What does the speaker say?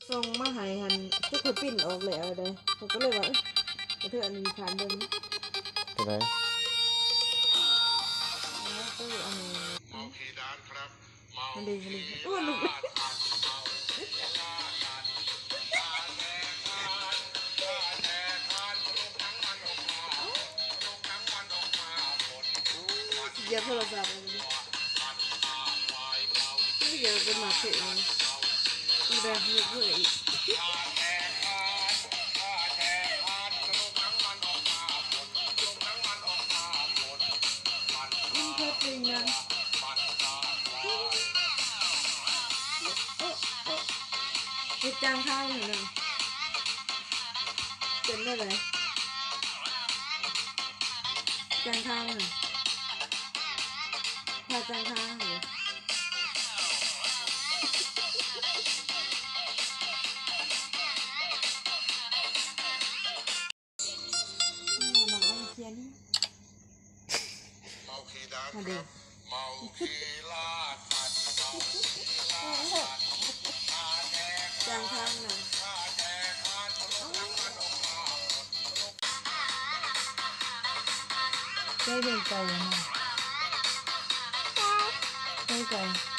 ສົ່ງມາໃຫ້ຫັ້ນ ຈັກຂ້ອຍປຣິ້ນອອກແລ້ວໃດ ຂ້ອຍກໍເລີຍວ່າ ເອີ ກະເທື່ອອັນນີ້ຜ່ານເບິ່ງ ຕົວໃດ? ເອີ ອັນນີ້ ອັນນີ້ ອັນນີ້ ໂອ້ ລູກ ຢຽບໂທລະສັບ ຢຽບເປັນໝາກເພະ ບໍ່ໄດ້ເພະອີກ ມັນເພະອີ່ຫຍັງ? ເຮັດຈາງຄາງໃຫ້ນະ ເປັນແນວໃດ? ຈາງຄາງຫັ້ນ ພາຈາງຄາງຫັ້ນ ອືມ ມັນເອົາຂຽນ ມາເດີ ຈາງຄາງນະ ໃຊ້ເດີນໄກນະ ໃຊ້ໄກ.